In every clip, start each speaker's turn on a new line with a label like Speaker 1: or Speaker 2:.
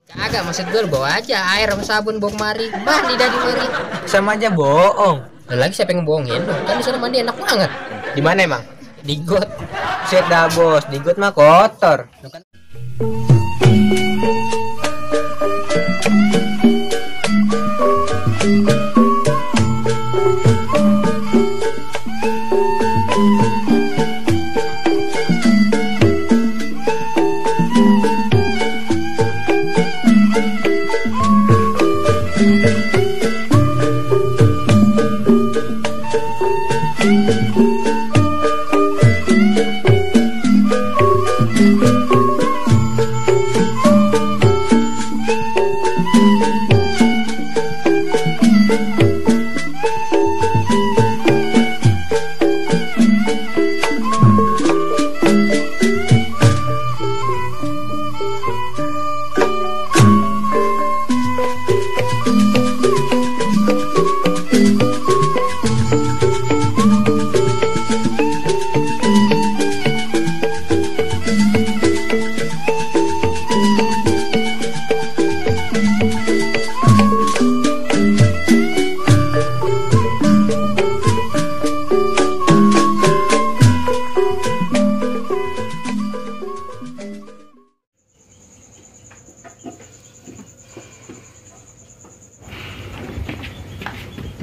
Speaker 1: Kagak, maksud gue lu bawa aja air sama sabun bawa kemari. Mandi dah di mari.
Speaker 2: Sama aja bohong.
Speaker 1: Lah lagi siapa yang ngebohongin lu? Kan di sana mandi enak banget.
Speaker 2: Di mana emang?
Speaker 1: Di got.
Speaker 2: Set dah bos, di got mah kotor.
Speaker 1: Lu kan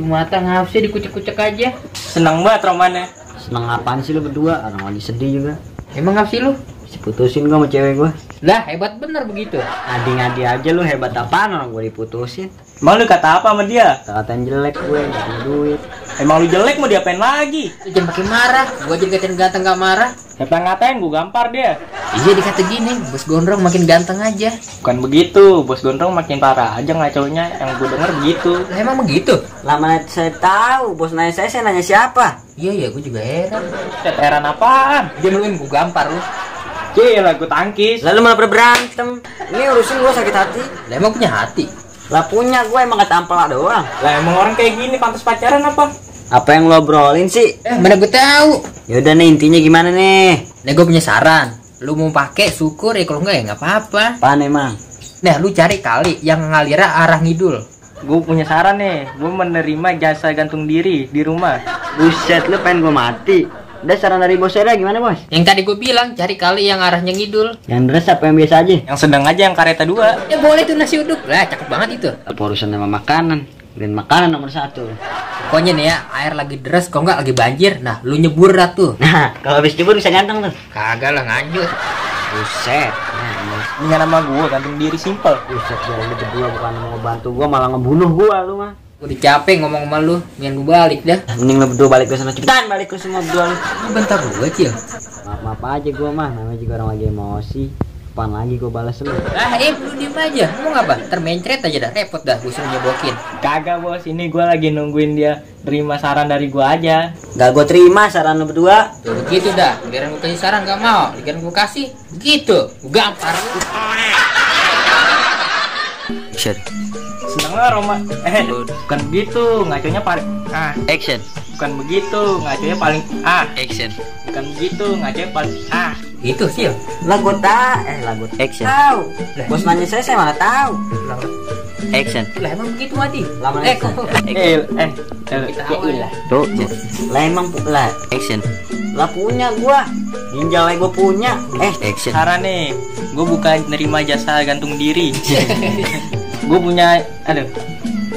Speaker 1: tuh mata ngapa sih dikucek-kucek aja?
Speaker 2: Senang banget romannya.
Speaker 3: Seneng apaan sih lu berdua? Orang lagi sedih juga.
Speaker 1: Emang ngapa sih lu?
Speaker 3: Diputusin gua sama cewek gua.
Speaker 1: Lah hebat bener begitu.
Speaker 3: Ngadi-ngadi aja lu, hebat apaan orang gua diputusin.
Speaker 2: Emang lu kata apa sama dia?
Speaker 3: Katain jelek gue, gak punya duit.
Speaker 2: Emang lu jelek mau diapain lagi?
Speaker 1: Lu jangan pakai marah. Gua aja dikatain ganteng gak marah.
Speaker 2: Ngata-ngatain gua gampar dia.
Speaker 1: Iya dikata gini, bos gondrong makin ganteng aja.
Speaker 2: Bukan begitu, bos gondrong makin parah aja ngaconya. Yang gua denger begitu.
Speaker 1: Lah emang begitu?
Speaker 3: Lah mana saya tahu, bos nanya saya nanya siapa?
Speaker 1: Iya gua juga heran.
Speaker 2: Set heran apaan?
Speaker 1: Dia meluin gua gampar lu.
Speaker 2: Gila gua tangkis.
Speaker 3: Lalu malah berantem. Ini urusin gua sakit hati.
Speaker 1: Lah emang punya hati.
Speaker 3: Lah punya gue emang kata ampela doang.
Speaker 2: Lah emang orang kayak gini pantas pacaran apa?
Speaker 3: Apa yang lo obrolin sih?
Speaker 1: Mana gue tahu.
Speaker 3: Yaudah nih intinya gimana nih?
Speaker 1: Nah gue punya saran. Lu mau pakai syukur ya, kalau enggak ya nggak apa-apa.
Speaker 3: Apaan emang?
Speaker 1: Nah lu cari kali yang ngalir arah ngidul.
Speaker 2: Gue punya saran nih, gue menerima jasa gantung diri di rumah.
Speaker 3: Buset lu pengen gue mati. Udah saran dari bos saya gimana bos?
Speaker 1: Yang tadi gue bilang cari kali yang arahnya ngidul.
Speaker 3: Yang dress apa yang biasa aja?
Speaker 2: Yang sedang aja yang kareta 2.
Speaker 1: Ya boleh tuh nasi uduk. Lah cakep banget itu.
Speaker 3: Apa urusan sama makanan? Dan makanan nomor 1.
Speaker 1: Pokoknya nih ya, air lagi deres, kok nggak lagi banjir. Nah lu nyebur dah tuh.
Speaker 3: Nah kalau habis nyebur bisa ganteng tuh.
Speaker 1: Kagak lah nganyut.
Speaker 3: Buset.
Speaker 2: Ini nama gue gantung diri simple.
Speaker 3: Buset ya lu berdua bukan mau bantu gua malah ngebunuh gua lu mah.
Speaker 1: Udah capek ngomong sama lu, mendingan gue balik dah.
Speaker 3: Mending lu berdua balik ke sana cepetan, balik ke semua berdua lu.
Speaker 1: Lu bentar gue Cil.
Speaker 3: Maaf aja gua mah, namanya juga orang lagi emosi. Kapan lagi gua balas lu?
Speaker 1: Ah lu diem aja, mau ngapa? Termencret aja dah, repot dah gue suruh nyebokin.
Speaker 2: Kagak bos, ini gue lagi nungguin dia terima saran dari gue aja.
Speaker 3: Gak gua terima saran lu berdua.
Speaker 1: Tuh begitu dah, biarin gue kasih saran gak mau, biarin gue kasih. Begitu, gue gampar lu.
Speaker 3: Action.
Speaker 2: Seneng lah Roma. Bukan begitu, ngaconya paling
Speaker 3: Action.
Speaker 2: Bukan begitu, ngaconya paling
Speaker 3: Action.
Speaker 2: Bukan begitu, ngaconya paling
Speaker 1: Gitu sih.
Speaker 3: Lah gua lagu action. Tahu. Bos nanya saya mana tahu. Action.
Speaker 1: Lah emang begitu Mati.
Speaker 3: Lama
Speaker 1: Kok.
Speaker 2: lah.
Speaker 3: Tuh. Lah emang lah action. Lah punya gua. Ginjal gua punya. Action.
Speaker 2: Saran nih, gue bukan nerima jasa gantung diri. Gue punya,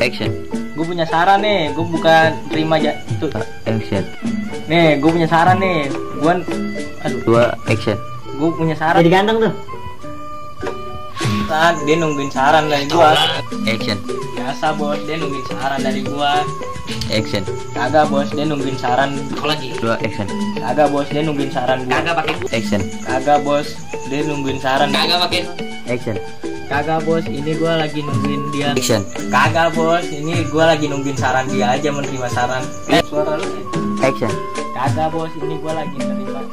Speaker 3: Action.
Speaker 2: gue punya saran nih, gue bukan terima
Speaker 3: Action.
Speaker 2: Nih, gue punya saran nih,
Speaker 3: Dua action.
Speaker 2: gue punya saran.
Speaker 3: Jadi ganteng tuh.
Speaker 2: Saat dia nungguin saran dari gua.
Speaker 3: Action.
Speaker 2: Biasa bos, dia nungguin saran dari gua.
Speaker 3: Action.
Speaker 2: Kagak bos, dia nungguin saran.
Speaker 1: Lagi.
Speaker 3: Dua action.
Speaker 2: Kagak bos, dia nungguin saran gua.
Speaker 1: Kagak pakai.
Speaker 3: Action.
Speaker 2: Kagak bos, dia nungguin saran.
Speaker 1: Kagak pakai.
Speaker 3: Action.
Speaker 2: Kagak bos, ini gua lagi nungguin dia.
Speaker 3: Action.
Speaker 2: Kagak bos, ini gua lagi nungguin saran dia aja menerima saran. Suara lu.
Speaker 3: Action.
Speaker 2: Kagak bos, ini gua lagi nerima.